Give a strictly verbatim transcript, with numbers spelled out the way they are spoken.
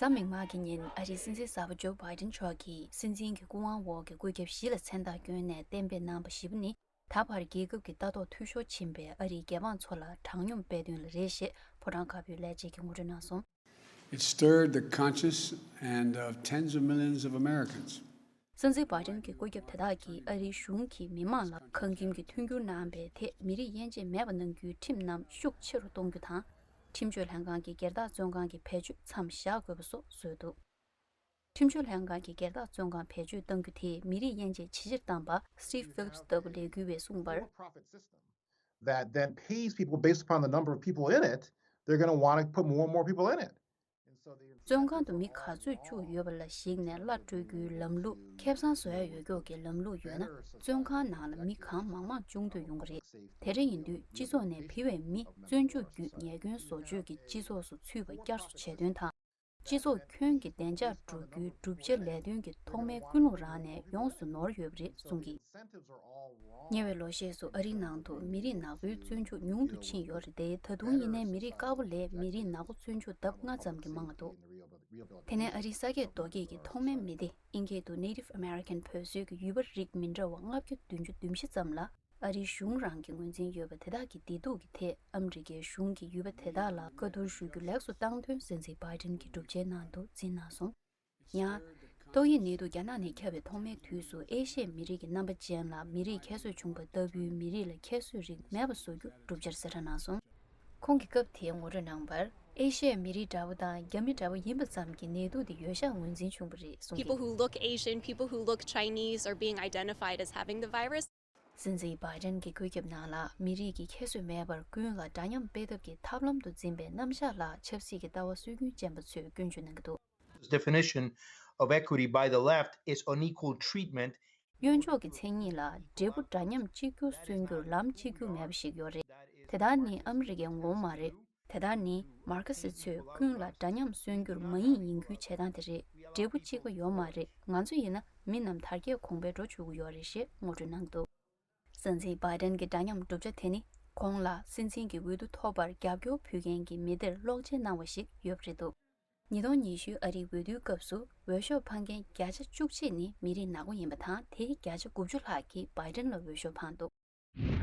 གཟའ་མིག་དམར་གྱི་ཉིན་ཨ་རིའི་སྲིད་འཛིན་གསར་པ་ཇོ་བྷའི་ཌེན་མཆོག་གིས་སྲིད་འཛིན་གྱི་སྐུ་དབང་འོག་གི་བཀོད་ཁྱབ་བཞི་ལ་མཚན་རྟགས་བསྐྱོན་ནས་གཏན་འབེབས་གནང་པ་བཞི་པོ་ནི། ད་བར་རྒྱལ་ཁབ་ཀྱི་ལྟ་རྟོག་འཐུས་ཤོར་ཕྱིན་པའི་ཨ་རིའི་རྒྱལ་འབངས་ཚོ་ལ་དྲང་སྙོམས་སྤེལ་དོན་ལ་རེད་ཞེས་ཕོ་བྲང་དཀར་པོའི་ལས་བྱེད་ཀྱིས་ངོ་སྤྲོད་གནང་སོང་། It stirred the conscience and of tens of millions of Americans. སྲིད་འཛིན་བྷའི་ཌེན་གྱི་བཀོད་ཁྱབ་དེ་དག་གིས་ཨ་རིའི་གཞུང་གིས་མི་མང་ལ་ཁང་ཁྱིམ་གྱི་མཐུན་འགྱུར་གནང་བའི་ཐད་མི་རིགས་དབྱེ་འབྱེད་མེད་པ་གནང་རྒྱུའི་ཁྲིམས་རྣམས་ཤུགས་ཆེ་རུ་གཏོང་རྒྱུ་དང་། ཁྲིམས་སྤྱོད་ལྷན་ཁང་གི་སྒེར་བདག་བཙོན་ཁང་གི་བེད་སྤྱོད་མཚམས་བཞག་དགོས་པ་སོགས་བཟོས་འདུག་ཁྲིམས་སྤྱོད་ལྷན་ཁང་གི་སྒེར་བདག་བཙོན་ཁང་བེད་སྤྱོད་གཏང་རྒྱུ་དེས་མི་རིགས་དབྱེ་འབྱེད་ཇེ་ཆེར་བཏང་པ། Steve Phillips ལྟ་བུ་ལས་འགུལ་བས་གསུངས་པར། That then pays people based upon the number of people in it, they're going to want to put more and more people in it. And so they བཙོན་ཁང་དུ་མི་ག་ཚོད་བཅུག་ཡོད་པ་ལ་གཞིགས་ནས་གླ་སྤྲོད་རྒྱུའི་ལམ་ལུགས། ཁེ་བཟང་བཟོ་ཡ་ཡོད་སྐྱོག་གི་ལམ་ལུགས་ཡོད་ན། བཙོན་ཁང་ནང་ལ་མི་གང་མང་མང་བཅུག་འདོད་ཡོང་གི་རེད། དེ་འདྲ་ཡིན་དུས་སྤྱི་ཚོགས་ནས་འཕེལ་བའི་མི་བཙོན་འཇུག་བརྒྱུད་ཉེས་སྐྱོན་བཟོ་བཅོས་ཀྱི་སྤྱི་ཚོགས་སུ་ཚུད་པ་བསྐྱར་གསོ་བྱེད་དོན་དང་། སྤྱི་ཚོགས་ཁྱོན་གྱི་བདེ་འཇགས་བསྒྲུབ་རྒྱུའི་གྲུབ་ཆ་ལས་དོན་གྱི་ཐོག་མའི་ཀུན་སློང་རང་ནས་ཡོངས་སུ་ནོར་ཡོད་པ་རེད་གསུངས་ཀྱིས། ཉེ་བའི་ལོ་ཤས་སུ་ཨ་རིའི་ནང་དུ་མི་རིགས་ནག་པོའི་བཙོན་འཇུག་ཉུང་དུ་ཕྱིན་ཡོད་རེད་དེ། ད་དུང་ཡིན་ནའི་མི་རིགས་དཀར་པོ་ལས་མི་རིགས་ནག་པོ་བཙོན་འཇུག་ལྡབ་ལྔ་ཙམ་གྱིས་མང་བ་འདུག་དེ་ནས་ཨ་རིའི་ས་སྐྱེས་རྡོ་སྐྱེས་ཀྱི་ཐོག་མའི་མི་སྡེ། ཨིན་སྐད་དུ་Native American བོད་བཟོས་ཀྱི་ཡུལ་པ་རིགས་མི་འདྲ་བ་ལྔ་བརྒྱ་བདུན་ཅུ་དོན་བཞི་ཙམ་ལ་ཨ་རིའི་གཞུང་རང་གི་ངོས་འཛིན་ཡོད་པ་དེ་དག་གི་བདེ་སྡུག་གི་ཐད་ཨ་མི་རི་ཀའི་གཞུང་གིས་ཡུལ་པ་དེ་དག་ལ་བཀའ་བསྡུར་ཞུ་རྒྱུ་ལེགས་སུ་བཏང་དོན་སྲིད་འཛིན་བྷའི་ཌེན་གྱིས་སྒྲུབ་བྱའི་ནང་དུ་འཛིན་གནང་སོང་། ཡང་། ཏོག་དབྱིབས་ནད་དུག་རྒྱ་ནག་ནས་ཁྱབ་པའི་ཐོག་མའི་དུས་སུ་ཨེ་ཤི་ཡའི་མི་རིགས་ཀྱི་རྣམ་པ་ཅན་ལ་མི་རིགས་ཁྱད་གསོད་བྱུང་བ་ལྟ་བུའི་མི་རིགས་ལ་ཁྱད་གསོད་རིགས་མེད་པ་བཟོ་རྒྱུ་གྲུབ་ཆར་གསལ་བསྒྲགས་གནང་སོང་། ཁོང་གིས་སྐབས་དེའི་ངོ་སྤྲོད་གནང་བར། ཨེ་ཤི་ཡའི་མི་རིགས་འདྲ་བོ་དང་རྒྱ་མི་འདྲ་བོ་ཡིན་པ་ཙམ་གྱིས་ནད་དུག་དེ་ཡོད་ཤག་ངོས་འཛིན་བྱུང་བ་རེད་གསུངས། People who look Asian, people who look Chinese are being identified as having the virus. སྲིད་འཛིན་བྷའི་ཌེན་གྱི་བཀོད་ཁྱབ་ནང་ལ་མི་རིགས་ཀྱི་ཁྱད་གསོད་མེད་པར་ཀུན་ལ་འདྲ་མཉམ་སྤེལ་ཐབས་ཀྱི་ཐབས་ལམ་དུ་འཛིན་པའི་རྣམ་གཞག་ལ་ཆབ་སྲིད་ཀྱི་ལྟ་བ་སྲོལ་རྒྱུན་ཅན་པ་ཚོས་སྐྱོན་བརྗོད་གནང་གི་འདུག Definition of equity by the left is unequal treatment. གཡོན་ཕྱོགས་ཀྱི་མཚན་ཉིད་ལ་འབྲས་བུ་འདྲ་མཉམ་གཅིག་གྱུར་སོན་རྒྱུར་ལམ་གཅིག་གྱུར་མེད་པ་ཞིག་ཡོད་རེད། དེ་ལྟར་ནི་ཨ་མི་རི་ཀའི་ངོ་བོ་མ་རེད། དེ་ལྟར་ནི་མར་ཁེ་སི་ཚོས་ཀུན་ལ་འདྲ་མཉམ་སོན་རྒྱུར་མ་ཡིན་ཡིན་རྒྱུའི་བྱེད་སྟངས་དེ་རེད། འབྲས་བུ་གཅིག་པ་ཡོད་མ་རེད། ང་ཚོ་ཡིན་ན་མི་རྣམས་དར་རྒྱས་གོང་འཕེལ་འགྲོ་བཅུག་གི་ཡོད་རེད་ཞེས་ངོ་སྤྲོད་གནང་འདུག་སྲིད་འཛིན་བྷའི་ཌེན་གྱི་འདྲ་མཉམ་གྲུབ་ཆ་དེ་ནི་ཁོང་ལ་སྲིད་འཛིན་གྱི་འོས་བསྡུ་ཐོབ་པར་རྒྱབ་སྐྱོར་ཕུལ་མཁན་གྱི་མི་སྡེར་སློག་འཇལ་གནང་བ་ཞིག་ཡོད་པ་རེད་འདུག་ཉིས་སྟོང་ཉི་ཤུ་ཨ་རིའི་འོས་བསྡུའི་སྐབས་སུ་འོས་ཤོག་འཕང་མཁན་བརྒྱ་ཆ་བཅུ་གཅིག་ནི་མི་རིགས་ནག་པོ་ཡིན་པ་དང་། དེའི་བརྒྱ་ཆ་དགུ་བཅུ་ལྷག་གིས་བྷའི་ཌེན་ལ་འོས་ཤོག་འཕངས་འདུག